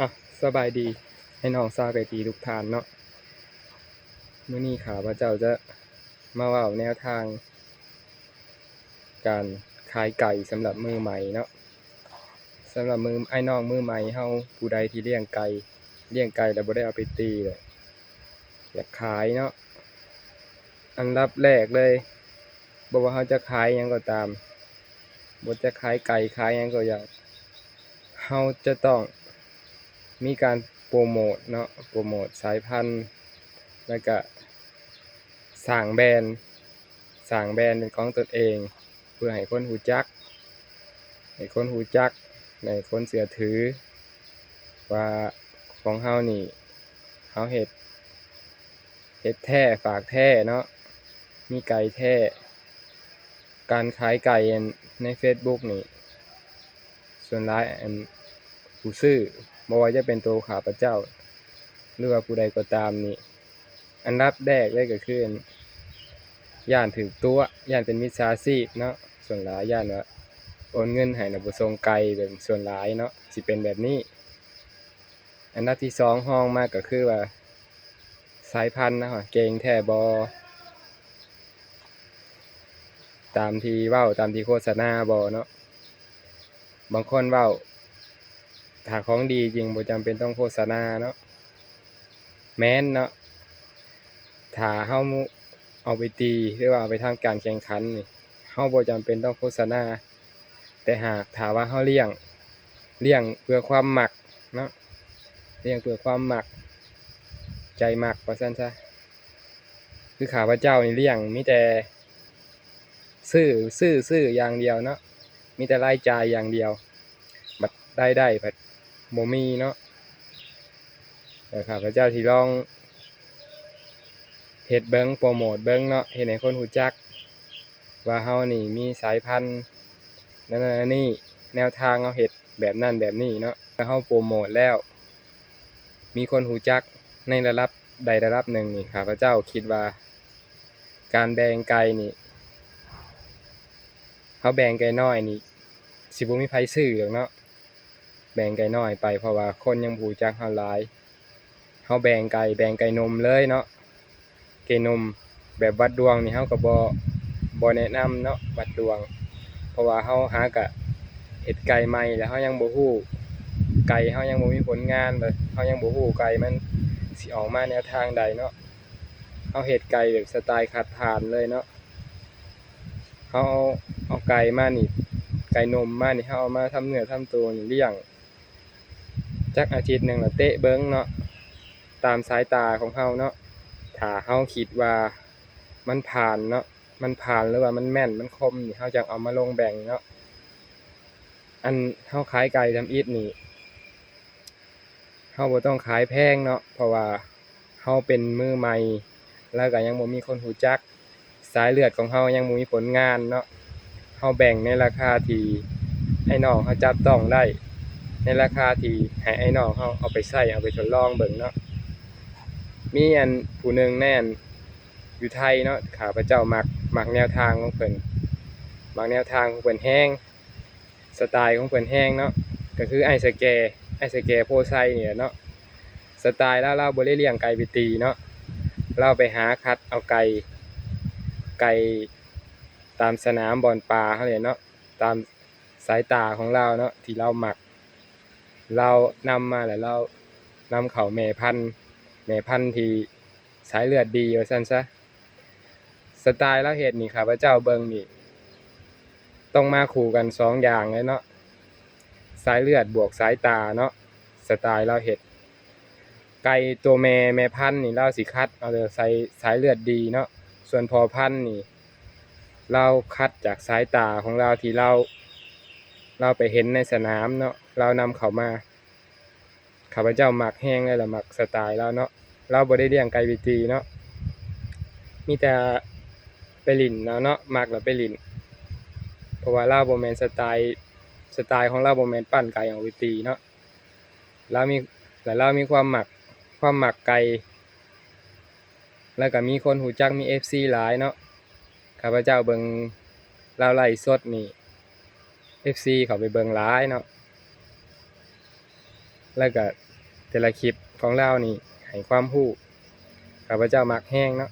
ອ່ະ ສະບາຍດີ ອ້າຍນ້ອງຊາວໄກ່ຕີທຸກທ່ານເນາະ. ມື້ນີ້ຂ້າພະເຈົ້າຈະມາເວົ້າແນວທາງການຂາຍໄກ່ສຳລັບມືໃໝ່ເນາະ. ສຳລັບມື ອ້າຍນ້ອງມືໃໝ່ເຮົາ ຜູ້ໃດທີ່ລ້ຽງໄກ່ ລ້ຽງໄກ່ແລ້ວບໍ່ໄດ້ເອົາໄປຕີ ແລ້ວຢາກຂາຍເນາະ. ອັນດັບແລກເລີຍ ບໍ່ວ່າເຮົາຈະຂາຍຫຍັງກໍຕາມ ບໍ່ຈະຂາຍໄກ່ ຂາຍຫຍັງກໍຢ່າ ເຮົາຈະຕ້ອງມີການໂປຣໂມດເນາະ, ໂປຣໂມດສາຍພັນ ແລ້ວກະສ້າງແບຣນ, ສ້າງແບຣນເປັນຂອງຕົນເອງ ເພື່ອໃຫ້ຄົນຮູ້ຈັກ, ໃຫ້ຄົນຮູ້ຈັກ ໃຫ້ຄົນເຊື່ອຖືວ່າຂອງເຮົານີ້ ເຮົາເຮັດ ເຮັດແທ້ ຝາກແທ້ເນາະ, ມີໄກ່ແທ້. ການຂາຍໄກ່ ອັນ ໃນເຟສບຸກນີ້ ສ່ວນຫຼາຍ ອັນ ຜູ້ຊື້ ບໍ່ວ່າຈະເປັນໂຕຂ້າພະເຈົ້າ ຫຼືວ່າຜູ້ໃດກໍຕາມນີ້ ອັນດັບແລກເລີຍກໍຄື ອັນ ຢ້ານຖືກຕົວະ ຢ້ານເປັນມິດສາຊີບເນາະ. ສ່ວນຫຼາຍຢ້ານວ່າໂອນເງິນໃຫ້ແລ້ວບໍ່ສົ່ງໄກ່ ເປັນສ່ວນຫຼາຍເນາະ ຊິເປັນແບບນີ້. ອັນດັບທີສອງຮອງມາກໍຄືວ່າ ສາຍພັນນະ ເກັ່ງແທ້ບໍ່ ຕາມທີ່ເວົ້າ ຕາມທີ່ໂຄສະນາບໍ່ເນາະ. ບາງຄົນເວົ້າ ຖ້າຂອງດີຈິງບໍ່ຈຳເປັນຕ້ອງໂຄສະນາເນາະ. ແມ່ນເນາະ ຖ້າເຮົາເອົາໄປຕີ ຫຼືວ່າເອົາໄປທຳການແຂ່ງຂັນນີ້ ເຮົາບໍ່ຈຳເປັນຕ້ອງໂຄສະນາ. ແຕ່ຫາກຖ້າວ່າເຮົາລ້ຽງ ລ້ຽງເພື່ອຄວາມມັກເນາະ, ລ້ຽງເພື່ອຄວາມມັກ ໃຈມັກວ່າຊັ້ນຊະ. ຄືຂ້າພະເຈົ້ານີ້ລ້ຽງມີແຕ່ຊື້ ຊື້ ຊື້ຢ່າງດຽວເນາະ, ມີແຕ່ລາຍຈ່າຍຢ່າງດຽວ ບັດລາຍໄດ້ພັດບໍ່ມີເນາະ. ແລ້ວຂ້າພະເຈົ້າຊິລອງເຮັດເບິ່ງ ໂປຣໂມດເບິ່ງເນາະ, ເຮັດໃຫ້ຄົນຮູ້ຈັກວ່າເຮົານີ້ມີສາຍພັນນັ້ນໆນີ້, ແນວທາງເຮົາເຮັດແບບນັ້ນແບບນີ້ເນາະ. ຖ້າເຮົາໂປຣໂມດແລ້ວ ມີຄົນຮູ້ຈັກໃນລະດັບໃດລະດັບໜຶ່ງນີ້ ຂ້າພະເຈົ້າຄິດວ່າການແບ່ງໄກ່ນີ້ ເຮົາແບ່ງໄກ່ນ້ອຍນີ້ ຊິບໍ່ມີໃຜຊື້ດອກເນາະ. ແບ່ງໄກ່ນ້ອຍໄປ ເພາະວ່າຄົນຍັງບໍ່ຮູ້ຈັກເຮົາຫຼາຍ. ເຮົາແບ່ງໄກ່ ແບ່ງໄກ່ນົມເລີຍເນາະ, ໄກ່ນົມແບບວັດດວງນີ້ ເຮົາກໍບໍ່ ບໍ່ແນະນຳເນາະ ວັດດວງ, ເພາະວ່າເຮົາຫາກະເຮັດໄກ່ໃໝ່ ແລ້ວເຮົາຍັງບໍ່ຮູ້ ໄກ່ເຮົາຍັງບໍ່ມີຜົນງານ ແລ້ວເຮົາຍັງບໍ່ຮູ້ໄກ່ມັນຊິອອກມາແນວທາງໃດເນາະ. ເຮົາເຮັດໄກ່ແບບສະໄຕລ໌ຄັດຜ່ານເລີຍເນາະ, ເຮົາເອົາ ເອົາໄກ່ມານີ້ ໄກ່ນົມມານີ້ ເຮົາເອົາມາທຳເນື້ອທຳໂຕນີ້ລ້ຽງ ຈັກອາທິດໜຶ່ງລະເຕະເບິ່ງເນາະ ຕາມສາຍຕາຂອງເຮົາເນາະ. ຖ້າເຮົາຄິດວ່າມັນຜ່ານເນາະ ມັນຜ່ານ ຫຼືວ່າມັນແມ່ນ ມັນຄົມນີ້ ເຮົາຈັ່ງເອົາມາລົງແບ່ງເນາະ. ອັນເຮົາຂາຍໄກ່ທຳອິດນີ້ ເຮົາບໍ່ຕ້ອງຂາຍແພງເນາະ ເພາະວ່າເຮົາເປັນມືໃໝ່ ແລ້ວກໍຍັງບໍ່ມີຄົນຮູ້ຈັກ, ສາຍເລືອດຂອງເຮົາຍັງບໍ່ມີຜົນງານເນາະ. ເຮົາແບ່ງໃນລາຄາທີ່ອ້າຍນ້ອງເຮົາຈັບຕ້ອງໄດ້, ໃນລາຄາທີ່ໃຫ້ອ້າຍນ້ອງເຮົາເອົາໄປໃຊ້ ເອົາໄປທົດລອງເບິ່ງເນາະ. ມີອັນຜູ້ໜຶ່ງໃນອັນຢູ່ໄທເນາະ ຂ້າພະເຈົ້າມັກ ມັກແນວທາງຂອງເພິ່ນ ມັກແນວທາງຂອງເພິ່ນແຮງ ສະໄຕຂອງເພິ່ນແຮງເນາະ ກໍຄືອ້າຍສະແກ ອ້າຍສະແກໂພໄຊນີ້ແຫຼະເນາະ. ສະໄຕລາວ ລາວບໍ່ໄດ້ລ້ຽງໄກ່ໄປຕີເນາະ, ລາວໄປຫາຄັດເອົາໄກ່ ໄກ່ຕາມສະໜາມບ່ອນປ່າເຮົານີ້ແຫຼະເນາະ, ຕາມສາຍຕາຂອງລາວເນາະ ທີ່ລາວມັກ. ລາວນຳມາແລ້ວ ລາວນຳເຂົ້າແມ່ພັນ ແມ່ພັນທີ່ສາຍເລືອດດີວ່າຊັ້ນຊະ. ສະໄຕລາວເຮັດນີ້ ຂ້າພະເຈົ້າເບິ່ງນີ້ ຕ້ອງມາຄູ່ກັນສອງຢ່າງເລີຍເນາະ, ສາຍເລືອດບວກສາຍຕາເນາະ. ສະໄຕລາວເຮັດ ໄກ່ຕົວແມ່ ແມ່ພັນນີ້ ລາວຊິຄັດເອົາແຕ່ໃສ່ສາຍເລືອດດີເນາະ, ສ່ວນພໍ່ພັນນີ້ ລາວຄັດຈາກສາຍຕາຂອງລາວທີ່ລາວ ລາວໄປເຫັນໃນສະໜາມເນາະ ລາວນຳເຂົ້າມາ. ຂ້າພະເຈົ້າມັກແຮງເລີຍລະ ມັກສະໄຕລາວເນາະ. ລາວບໍ່ໄດ້ລ້ຽງໄກ່ໄປຕີເນາະ, ມີແຕ່ໄປຫຼິ້ນເອົາເນາະ, ມັກລະໄປຫຼິ້ນ. ເພາະວ່າລາວບໍ່ແມ່ນສະໄຕ ສະໄຕຂອງລາວບໍ່ແມ່ນປັ້ນໄກ່ອອກໄປຕີເນາະ. ລາວມີ ລະລາວມີຄວາມມັກ ຄວາມມັກໄກ່ ລະກະມີຄົນຮູ້ຈັກ ມີເອັຟຊີຫຼາຍເນາະ. ຂ້າພະເຈົ້າເບິ່ງລາວໄລຟ໌ສົດນີ້ ເອັຟຊີເຂົ້າໄປເບິ່ງຫຼາຍເນາະ. ແລ້ວກະແຕ່ລະຄລິບຂອງລາວນີ້ໃຫ້ຄວາມຮູ້ ຂ້າພະເຈົ້າມັກແຮງເນາະ.